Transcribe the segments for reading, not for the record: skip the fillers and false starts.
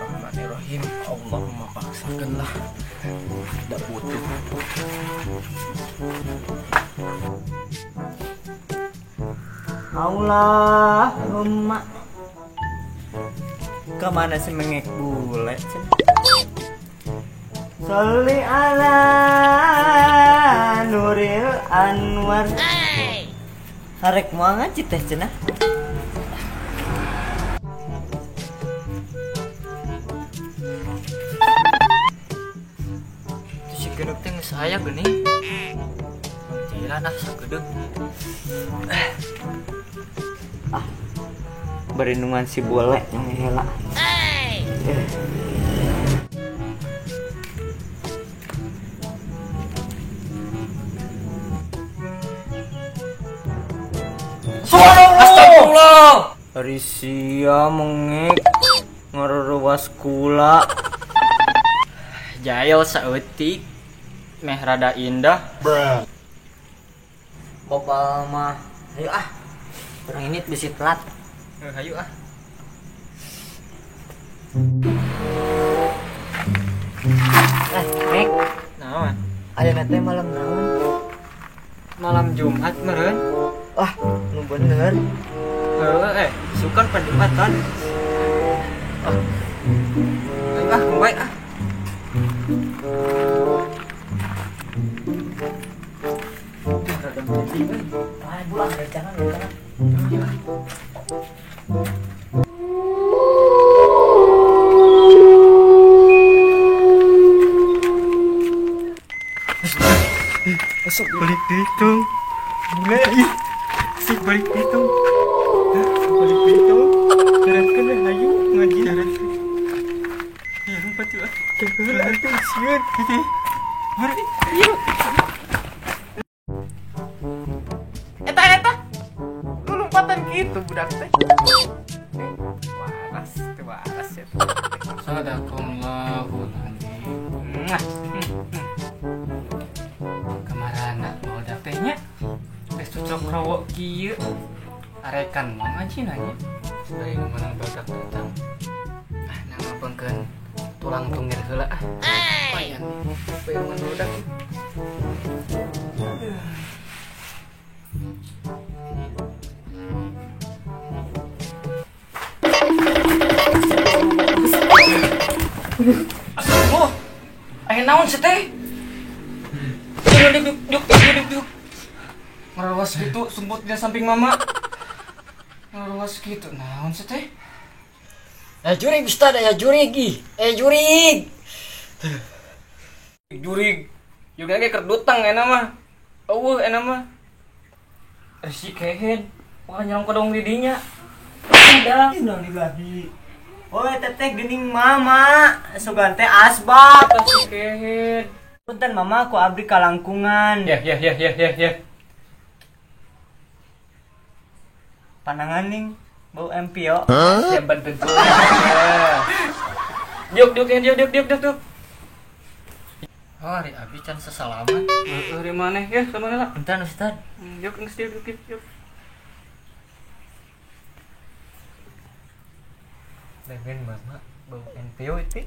Bismillahirrahmanirrahim. Allahumma paksakanlah. Tidak butuh. Allahumma. Kemana sih mengek bule? Sholli ala Nuril Anwar. Harek mau ngaji teh cenah. Itu si gedeg teh geus aya geuning. Cairan ah sagedeg. Ah. Berindungan si bule yang hela. Astagfirullah. Ari sia mengek ngaruruas kula. Jail saeutik meh rada indah. Bruh. Bobal mah. Ayo ah. Kurang ini bisi telat. Hayu ah. Mek. Naon? Ayeuna teh malam naon? Malam Jumat meureun. Wah, nu bener. Heeh, sukan pandempatan. Ah. Ayo ah, kumaha ah. Rada penting euy. Ah, buah jangan jangan. Masuk balik dihitung. Mulai ih. Sik balik dihitung. Balik dihitung. Bereskeun we hayu ngaji. Ya lompat juga. Keheula atuh sieun. Mari. Yuk. Eta eta. Lu lompatan gitu budak teh. Waras, teu waras ya. Sadaqallahul azim. Kamarana barudak teh nya. Geus cocok rowo kieu. Arekan mau ngaji nanya. Dari menang barudak datang. Ah, nangapengkeun tulang tungir heula ah. Lumayan. Bayangan barudak. Astagfirullah. Aya naon sih teh? Duduk duduk duduk duduk. Ngerawas gitu sumput di samping mama. Ngerawas gitu naon sih teh? Ya jurig Ustaz, ya jurig ih. Jurig. Jurig. Juga ge kerdutang enak mah. Eueuh enak mah. Si kehed, pokoknya nyerang kodong di dinya. Udah. Innalillahi. Oh, teteh geuning mama, sugan teh asbab. Si kehed. Punten mama, ku abdi kalangkungan. Ya ya ya ya ya ya. Panangan ning bau MPO. Ya bantu. Diuk diuk diuk diuk diuk diuk. Oh, hari abi can sesalaman. Heeh, hari maneh ya sama lah. Punten Ustaz. Yuk geus diuk diuk diuk. Lengan mama bau NPO itu.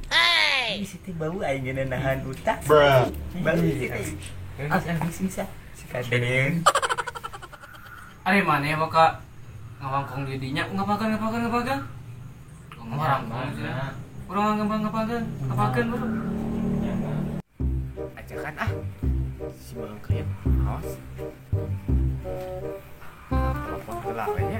Di situ bau aing nahan utak. Bruh. Bau sih. Ah, bisa. Si kaden. Ari maneh maka ngawangkong di dinya ngapakeun ngapakeun ngapakeun. Ngomong mana? Urang ngapakeun ngapakeun bro. Ajakan ah. Si Bang Kayep, awas. Telepon heula we nya.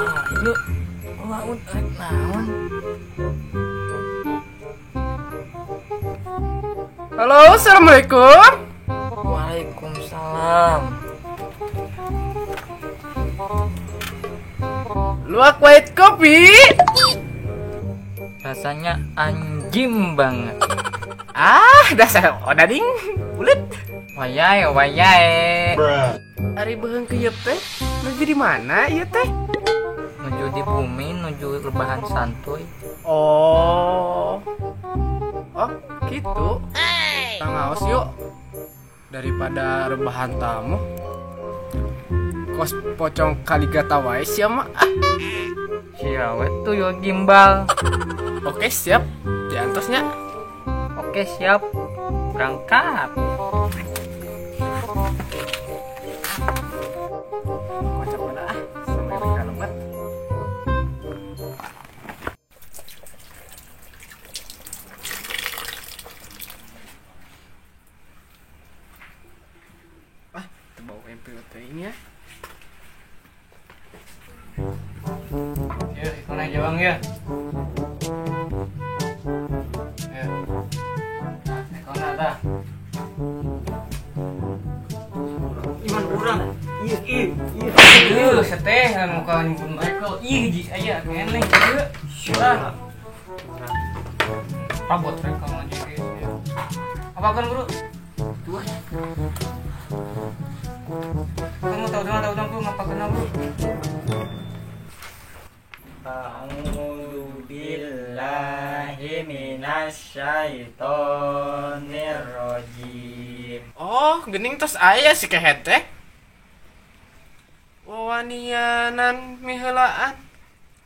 Ah, ieu laun rek naon? Halo, assalamualaikum. Waalaikumsalam. Luwak white kopi. Rasanya anjim banget. Ah, dasar odading kulit. Wayai, wayai. Ari beuheung keuyeub teh, nuju di mana ieu teh? Nuju Hayu di bumi nuju rebahan santuy. Oh. Oh, gitu. Kita ngaos yuk. Daripada rebahan tamu. Kos pocong kaligata wae sia mah. Sia we tuyul gimbal. Oke, siap. Diantosnya. Oke, siap. Berangkat. Kocok mana ah, sampai mereka lebat. Ah, terbau MPOT ini ya. Ya, ikon aja bang ya. Ya. Nah, ikon ada. Iman kurang. Ih. Seteh muka nyebut Michael. Ih, ji aya keneh ieu. Syah. Rabot mereka ngaji ge. Apa kan, Bro? Dua. Kamu tahu dong, Bro, ngapa kena, Bro? A'udzu billahi minasyaitonir rajim. Oh, gening tos aya si kehet teh. Wawanianan miheulaan.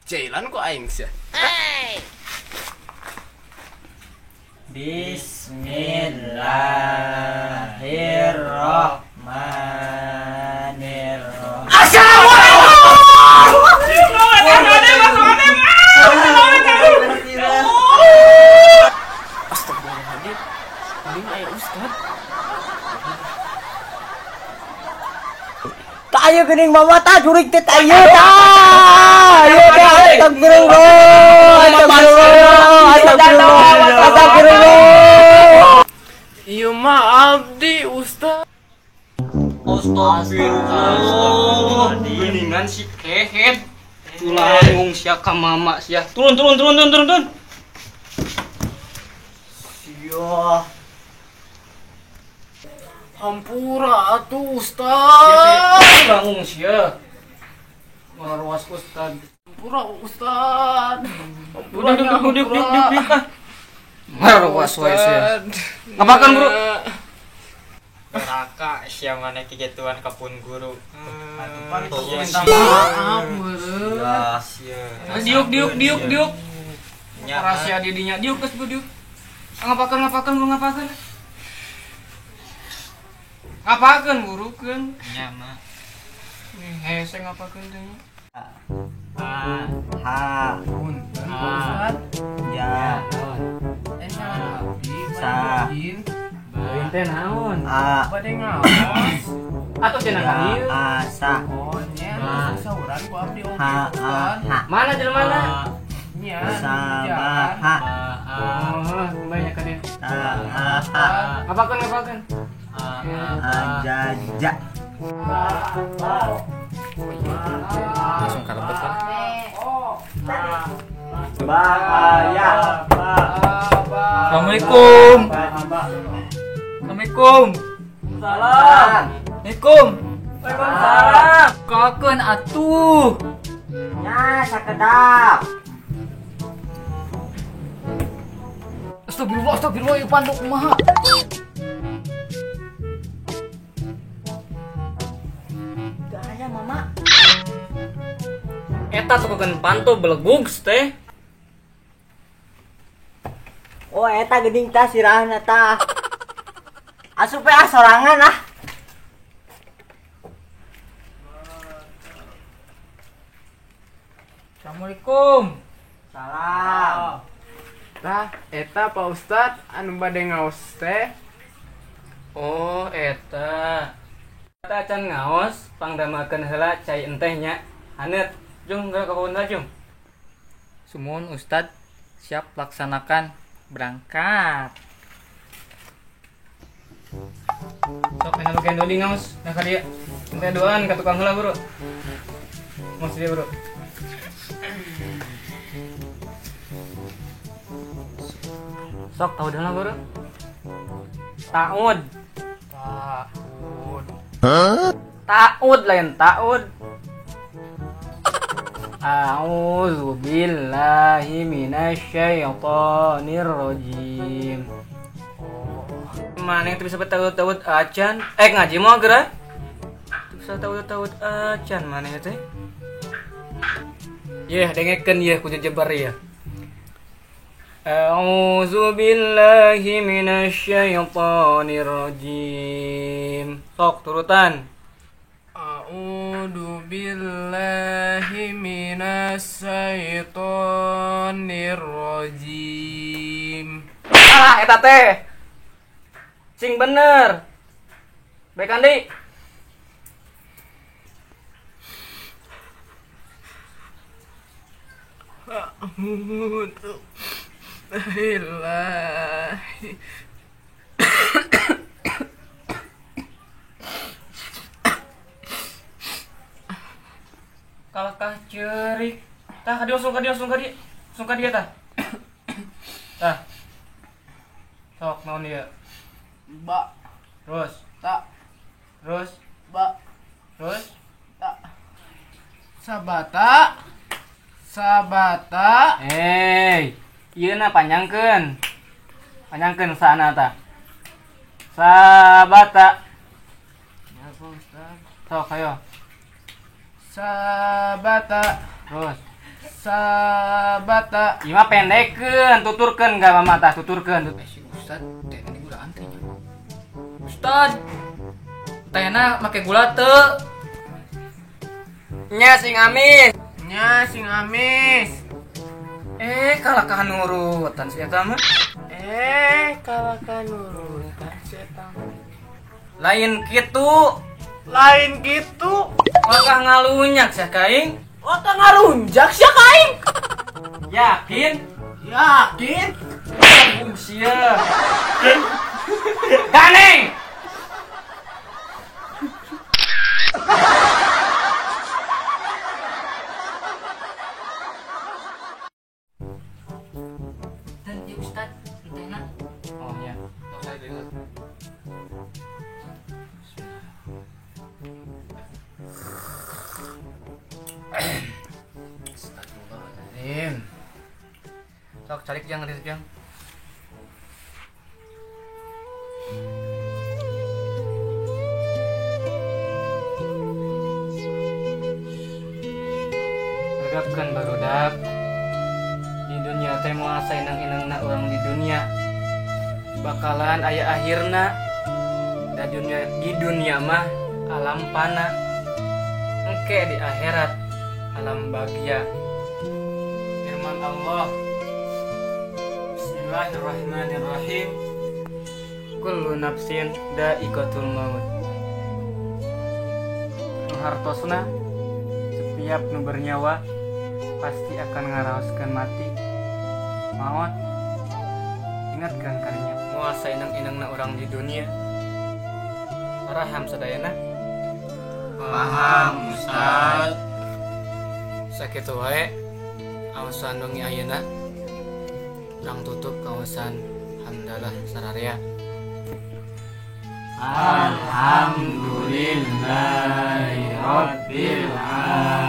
Jailan ku aing sia. Bismillahirrahmanirrahim. Assalamualaikum. Astagfirullahaladzim. Mending aya ustad. Tayo gening mama ta jurig teh tayo ta. Ayo ta astagfirullah. Astagfirullah. Astagfirullah. Astagfirullah. Ieu mah abdi ustad. Astagfirullah. Geningan si kehet. Tulah ngung sia ka mama sia. Turun. Sia. Hampura atuh ustad. Bangung sia. Ngaruas ustad. Hampura ustad. Hampura diuk. Ngaruas wae sia. Ngapakan, Bro? Neraka sia mana kikituan ka pun guru. Minta maaf meureun. Diuk. Rahasia didinya diuk geus diuk. Ngapakan bro ngapakan? Ngapakan burukeun? Nya mah. Nih hese ngapakeun teh nya? A H Punten Ustad. Ya. Sa. Lain teh naon? A. Bade ngaos. Atuh cenah ka dieu. A sa. Oh nya sauran ku abdi oge. H A H. Mana jelema mana? Nya. Sa ba H. Oh, banyak ka dieu. Ta A H. Ngapakeun? A ja ja. Langsung kalebet kan. Bahaya. Assalamualaikum. Assalamualaikum. Salam. Assalamualaikum. Waalaikumsalam. Kakeun atuh. Nya sakedap. Astagfirullah, astagfirullah, ieu panduk kumaha? Gaya mama. Eta tuh keun panto belegugs teh. Oh eta geuning tah sirahna tah. Asup ah sorangan ah. Assalamualaikum. Salam. Tah eta Pak Ustad anu bade ngaos teh. Oh eta. Eta acan ngaos pangdamakeun heula cai enteh nya. Haneut. Jung geura ka kebun jung. Sumuhun Ustad, siap laksanakan. Berangkat. Sok enak bagian dodi ngaos. Nah ka dieu. Enteh duaan ka tukang heula, Bro. Ngaos dia, Bro. Sok tahu dah lah, Bro. Taud. Taud. Hah? Taud lain taud. A'udzu billahi minasyaitonir rajim. Mana yang bisa bertaut-taut acan? Ngaji mau geura? Bisa taut-taut acan mana ya teh? Yeh, dengekeun yeuh ku jejebar ya. A'udzu billahi minasyaitonir rajim. Sok turutan. A'udzu billahi minasyaitonir rajim. Ah, eta teh. Sing bener. Baik Andi. A'udzu billahi. Kalakah cerik. Tah ka dieu langsung ka dieu langsung ka dieu. Langsung ka dieu tah. Tah. Sok naon ieu? Ba. Terus. Ta. Terus. Ba. Terus. Ta. Sabata. Sabata. Hei, ieu na panjangkeun. Panjangkeun sana tah. Sabata. Ya, Pak Ustaz. Sok ayo. Sabata. Terus. Sabata. Ieu mah pendekkeun, tuturkeun ga mama tah, tuturkeun. Si Ustad teh ini gula antrinya. Ustad, tehna make gula teu? Nya sing amis. Nya sing amis. Kalakah nurutan si eta mah. Kalakah nurutan si eta mah. Lain kitu. Lain kitu. Wakah ngalunyak sia kaing. Wakah ngarunjak sia kaing. Yakin? Yakin? Bung sia. Ganeng. Dan ya Ustad, tehna. Oh iya. Sok saya deui. Astagfirullahaladzim. Sok calik jang riz jang. Regapkeun barudak. Di dunia teh moal sainang-inangna urang di dunia. Bakalan aya akhirna. Da dunia di dunia mah alam pana. Engke di akhirat alam bahagia. Firman Allah, Bismillahirrahmanirrahim. Kullu nafsin dha'iqatul maut. Nu hartosna setiap nu bernyawa pasti akan ngaraoskeun mati. Maut. Ingatkan kalinya moal sainang-inangna urang di dunia. Paraham sadayana. Paham Ustaz. Sakitu wae awasan wengi ayeuna. Urang tutup kawasan hamdalah sararea. Alhamdulillahirabbil alamin.